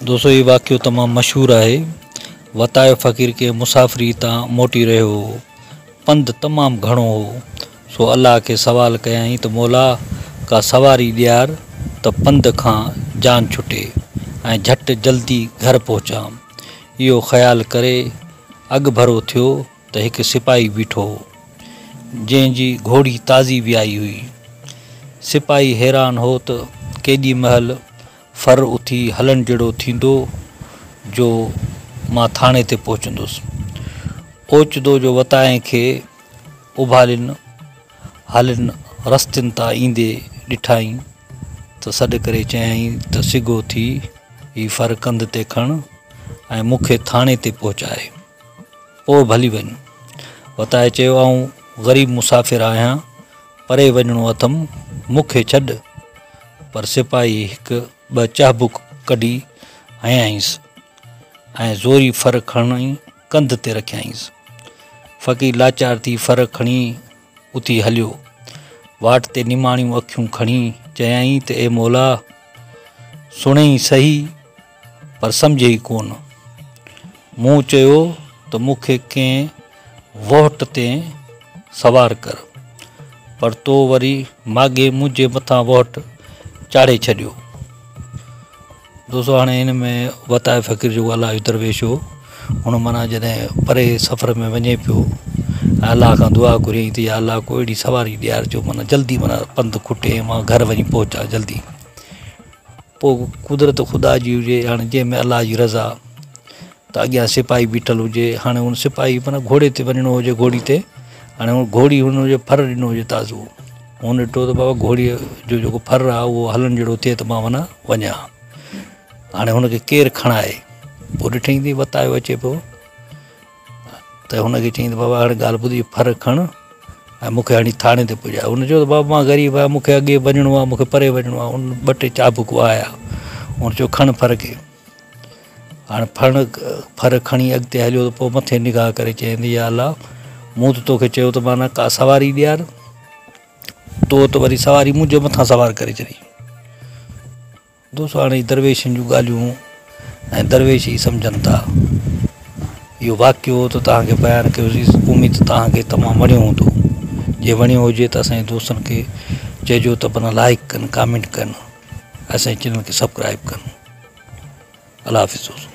دوستو هي واقعو تمام مشهور آهي. وتايو فقير ڪنهن مسافري تان موٽي رهيو هو. پنڌ تمام گهڻو هو. سو الله کي سوال ڪيائين ته مولا ڪا سواري ڏيار ته پنڌ کان جان ڇٽي ۽ جهٽ جلدي گهر پهچان. اهو خيال ڪري اڳڀرو ٿيو ته هڪ سپاهي بيٺو هو، جنهن جي گهوڙي تازي ويائي هئي. سپاهي حيران هو ته ڪيڏي مهل ڦر اٿي هلڻ جهڙو ٿيندو جو مان ٿاڻي تي پهچندس. اوچتو جو وتائي کي اڀالين هالين رستن تان ايندي ڏٺائين ته سڏ ڪري چيائين ته سگهو ٿي هي ڦر ڪنڌ تي کڻ ۽ مون کي ٿاڻي تي پهچاء. پوء ڀلي وڃ. وتائي چيو آئون غريب مسافر آهيان، پري وڃڻو اٿم، مون کي ڇڏ. پر سپاهي هڪ ٻه چهبڪ ڪڍي هنيائينس ۽ زوري ڦر کڻي ڪنڌ تي رکيائينس. فقير لاچار ٿي ڦر کڻي اٿي هليو. واٽ تي نماڻيون اکيون کڻي چيائين ته اي مولا! سڻئين سهي پر سمجهيئي ڪونه. مون چيو ته مون کي ڪنهن وهٽ تي سوار ڪر، پر تو وري ماڳهين منهنجي مٿان وهٽ چاڙهي ڇڏيو. دوستو هاڻي هن ۾ وتائي فقير جيڪو الله جو درويش هو، هن معنيٰ جڏهن پري سفر ۾ وڃي پيو ۽ الله کان دعا گهريائين ته يا الله ڪو اهڙي سواري ڏيار جو معنيٰ جلدي معنيٰ پنڌ کٽي ۽ مان گهر وڃي پهچان جلدي. پوء قدرت خدا جي هجي هاڻي جنهن ۾ الله جي رضا ته اڳيان سپاهي بيٺل هجي هاڻي ان سپاهي معنيٰ گهوڙي تي وڃڻو هجي گهوڙي تي هاڻي ان گهوڙي هن جو ڦر ڏنو هجي تازو هن ڏٺو ته بابا گهوڙي جو جيڪو ڦر آهي اهو هلڻ جهڙو ٿئي ته مان وڃان وڃان هاڻي هن کي ڪير کڻائي پوء ڏٺائين ته وتايو اچي پيو ته هن کي چيائين ته بابا هاڻي ڳالهه ٻڌ هي ڦر کڻ ۽ مون کي هڻي ٿاڻي تي پڄاء. هن چيو ته بابا مان غريب آهيان مون کي اڳي وڃڻو آهي مون کي پري وڃڻو آهي. هن ٻه ٽي چابڪ وهايا. هن چيو کڻ ڦر کي. هاڻي ڦر ڦر کڻي اڳتي هليو ته پوء مٿي نگاهه ڪري چيائين ته يا الله مون ته توکي چيو ته معنيٰ ڪا سواري ڏيار تو ته وري سواري منهنجي مٿان سوار ڪري ڇڏي. دوستو هاڻي درويشن جون ڳالهيون ۽ درويش ئي سمجهن ٿا. اهو واقعو ته توهان کي بيان ڪيوسين اميد ته توهان کي تمام وڻيو هوندو جي وڻيو هجي ته اسان جي دوستن کي چئجو ته بنا لائڪ ڪن ڪامينٽ ڪن اسان جي چينل کي سبسڪرائب ڪن الله حافظ دوستو.